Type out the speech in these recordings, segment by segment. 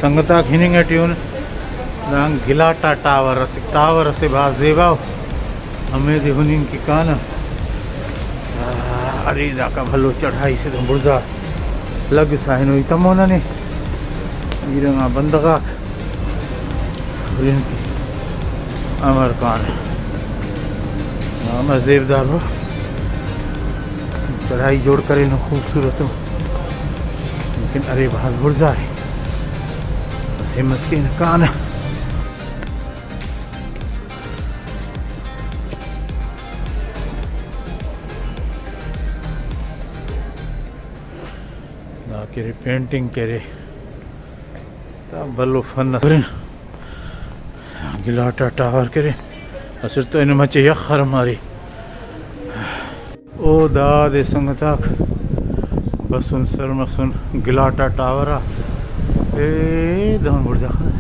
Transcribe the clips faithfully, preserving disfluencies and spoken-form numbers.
سنگتاک، ہننگ ٹی اُن۔ داہان گلاٹا ٹاور اسے، ٹاور اسے بھاز زیبا ءُ۔ ہمیدے ہننگ کہ کانہ۔ آ، ارے داکا بھلو چڑھائی سے تون بڑزا لگسا ہنوئی تمو ننے۔ پیرنگا بندغاک ہرن کہ امر کانہ۔ امر زیبدار ءُ۔ چڑھائی جوڑ کرینو، خوبصورت ءُ، لیکن ارے بھاز بڑزا ءِ۔ ہمت کینہ کانہ۔ دا کہ ارے پینٹنگ کہ ارے، دا بھلو فن ئس۔ گلاٹا ٹاور کہ ارے، اسٹ تو اینو مچہ یخ ہرماری۔ او دادے سنگتاک، بسن سر مسن گلاٹا ٹاور آ۔ اے دہن بڑزا خان۔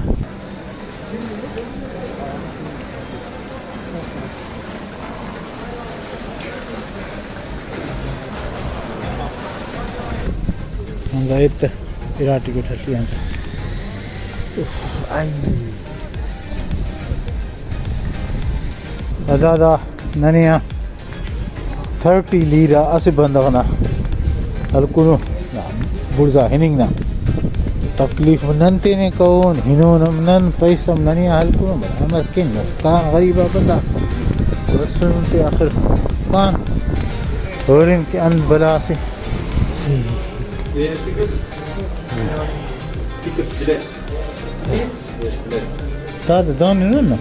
ہندا ایت ارا ٹکٹ ہستی آن۔ اف، آئی۔ ادا دا ننے آ تھرٹی لیرہ اسہ بندغ نا ہلکنو، بڑزا ہننگ نا تکلیف نن تینے کون، ہنون ہم نن، پیسہ ہم ننے آ ہلکنو، بلے امر کن نسکان غریب آ بندغ رسن تے آخر کان ہورن کہ انت بلا سے۔ دادے دہن ہنن نا۔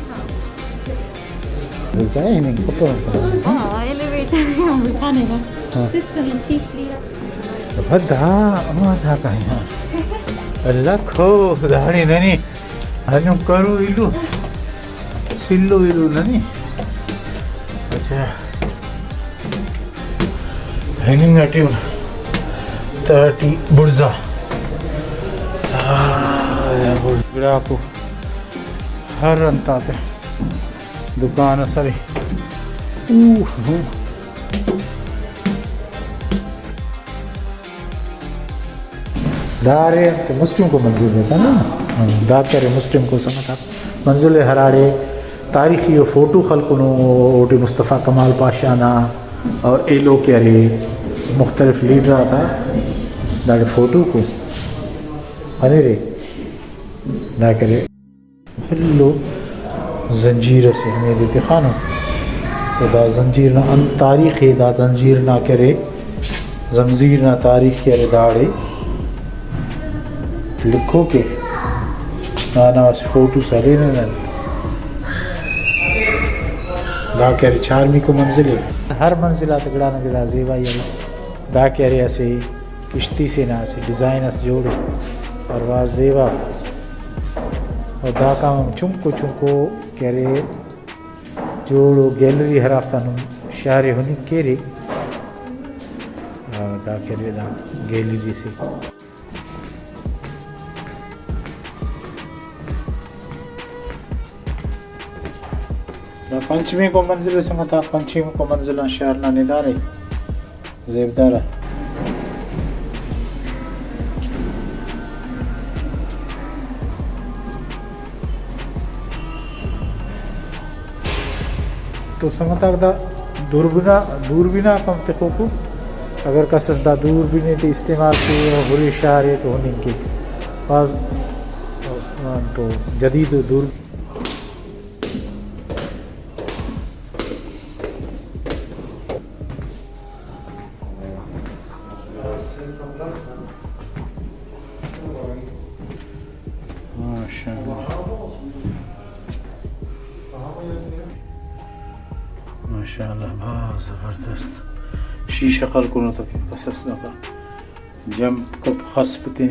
بڑزا ہننگ کپرہ۔ ہاں، ایلیویٹر ہم بڑزا ہننگ۔ ہاں۔ سسٹم ہم تیس لیرہ۔ بھدا، ہاں، ہاں، دا کہیں، ہاں۔ اللہ کھو، داڑے ننے۔ ہنو کرو ایلو۔ سلو ایلو ننے۔ اچھا۔ ہننگ ٹی اُن تہٹی بڑزا۔ آ، بڑزا گڑاکو ہر انت آتے دکان اس ارے۔ اوہ، اوہ۔ دا ارے انت مسٹم کو منزل ہے نا؟ ہاں، دا کرے مسٹم کو سنگت آک۔ منزل ءِ ہراڑے تاریخی ءُ فوٹو خلکنو، اوٹی مصطفی کمال پاشا نا اور ایلو کہ ارے مختلف لیڈر آتا داڑے فوٹو کو خنرے۔ دا کرے بھلو زنجیر اسے ہمیدے تخانو۔ تو دا زنجیر نا انت تاریخ ءِ، دا زنجیر نا کہ ارے زمزیر نا تاریخ کہ ارے داڑے لکھوک ءِ۔ نانا اسہ فوٹو سلینہ نن۔ دا کہ ارے چارمیکو منزل ءِ۔ ہر منزل آتے گڑا نا گڑا زیبائی ارے۔ دا کہ ارے اسہ کشتی سے نا اسہ ڈیزائن اس جوڑ ءِ اور بھاز زیبا۔ اور داکان ہم چنکو چنکو کہ ارے جوڑ ءُ گیلری ہرافتان نم شار ءِ ہننگ کیرے۔ آ، دا کہ ارے دا گیلری سے۔ دا پنچمیکو منزل ءِ سنگت آک، پنچمیکو منزل آن شار نا ندارہ۔ زیبدار ءِ۔ تو سنگتاک دا دوربین آ، دوربین آک ہم تخوکو۔ اگر کس اس دا دوربین تے استعمال کے اور ہرے شار ءِ تو ہننگ کے۔ بھاز تو جدید دور ماشاءاللہ۔ ماشاءاللہ، بھاز زبردست۔ شیشہ خلکنو تہ کس اس داکا۔ جمپ کپ خس پتنی۔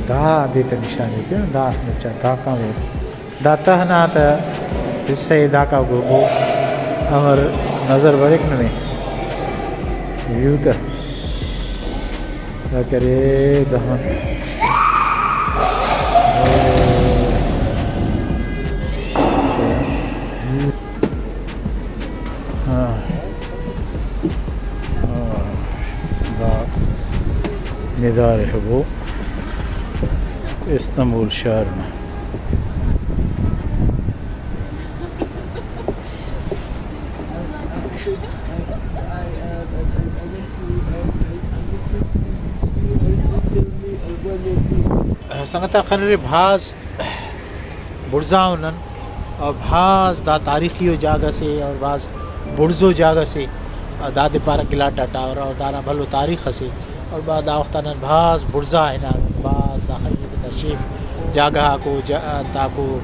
دا دے تا نشان ایتے، دا مچا تاکان دے۔ دا تہنا تا حصہ ءِ، داکا گو، گو امر نظر بریک ننے ویو تا۔ دا کرے دہن۔ ہاں۔ ہاں۔ دا ندارہ ہبو استنبول شہر نا۔ سنگتاک، خنرے بھاز بڑزا ءُ نن، اور بھاز دا تاریخی ءُ جاگہ سے اور بھاز بڑزو جاگہ سے، اور دادے پارہ گلاٹا ٹاور، اور دانا بھلو تاریخ اسے، اور با-، دا وخت آ نن بھاز بڑزا ہنان، بھاز دا خلیل بندہ شیف جاگہ آکو، جا-، تاکو،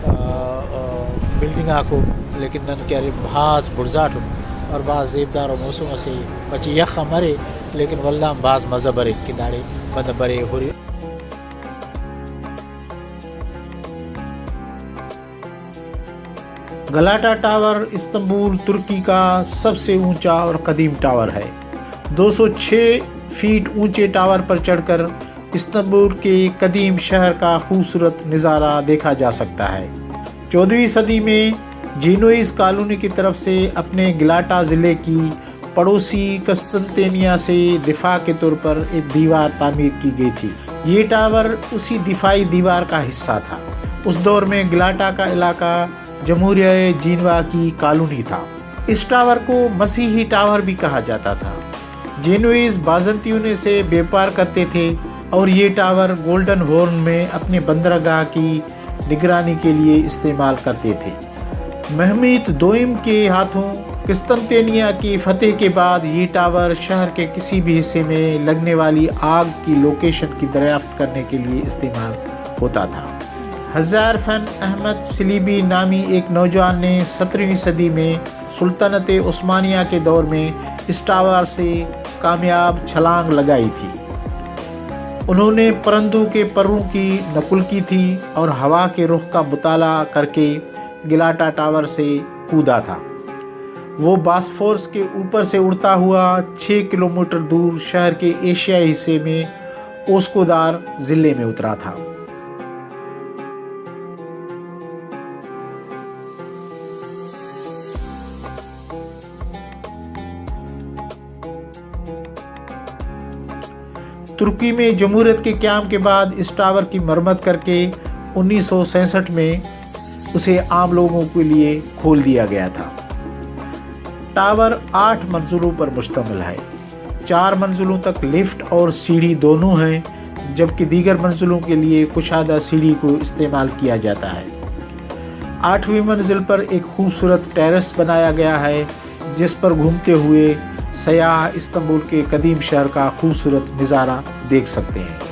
آ، آ، بلڈنگ آکو، لیکن نن کہ ارے بھاز بڑزاٹن اور بھاز زیبدار و موسم اسے، پچے یخ ہم ارے، لیکن ولدا ہم بھاز مزہ بریک کہ داڑے بندہ برے ہرے۔ گلاٹا ٹاور استنبول، ترکی کا سب سے اونچا اور قدیم ٹاور ہے۔ دو سو چھ فیٹ اونچے ٹاور پر چڑھ کر استنبول کے قدیم شہر کا خوبصورت نظارہ دیکھا جا سکتا ہے۔ چودہویں صدی میں جینوئیز کالونی کی طرف سے اپنے گلاٹا ضلع کی پڑوسی قسطنطینیہ سے دفاع کے طور پر ایک دیوار تعمیر کی گئی تھی۔ یہ ٹاور اسی دفاعی دیوار کا حصہ تھا۔ اس دور میں گلاٹا کا علاقہ جمہوریہ جینوا کی کالونی تھا۔ اس ٹاور کو مسیحی ٹاور بھی کہا جاتا تھا۔ جینوئیز بازنطیوں نے سے بیپار کرتے تھے اور یہ ٹاور گولڈن ہورن میں اپنے بندرگاہ کی نگرانی کے لیے استعمال کرتے تھے۔ مہمیت دوئم کے ہاتھوں قسطنطینیہ کی فتح کے بعد یہ ٹاور شہر کے کسی بھی حصے میں لگنے والی آگ کی لوکیشن کی دریافت کرنے کے لیے استعمال ہوتا تھا۔ ہزار فن احمد سلیبی نامی ایک نوجوان نے سترہویں صدی میں سلطنت عثمانیہ کے دور میں اس ٹاور سے کامیاب چھلانگ لگائی تھی۔ انہوں نے پرندوں کے پروں کی نقل کی تھی اور ہوا کے رخ کا مطالعہ کر کے گلاٹا ٹاور سے کودا تھا۔ وہ باسفورس کے اوپر سے اڑتا ہوا چھ کلومیٹر دور شہر کے ایشیائی حصے میں اوسکودار ضلع میں اترا تھا۔ ترکی میں جمہوریت کے قیام کے بعد اس ٹاور کی مرمت کر کے انیس سو سینسٹھ میں اسے عام لوگوں کے لیے کھول دیا گیا تھا۔ ٹاور آٹھ منزلوں پر مشتمل ہے۔ چار منزلوں تک لفٹ اور سیڑھی دونوں ہیں، جبکہ دیگر منزلوں کے لیے کشادہ سیڑھی کو استعمال کیا جاتا ہے۔ آٹھویں منزل پر ایک خوبصورت ٹیرس بنایا گیا ہے، جس پر گھومتے ہوئے سیاح استنبول کے قدیم شہر کا خوبصورت نظارہ دیکھ سکتے ہیں۔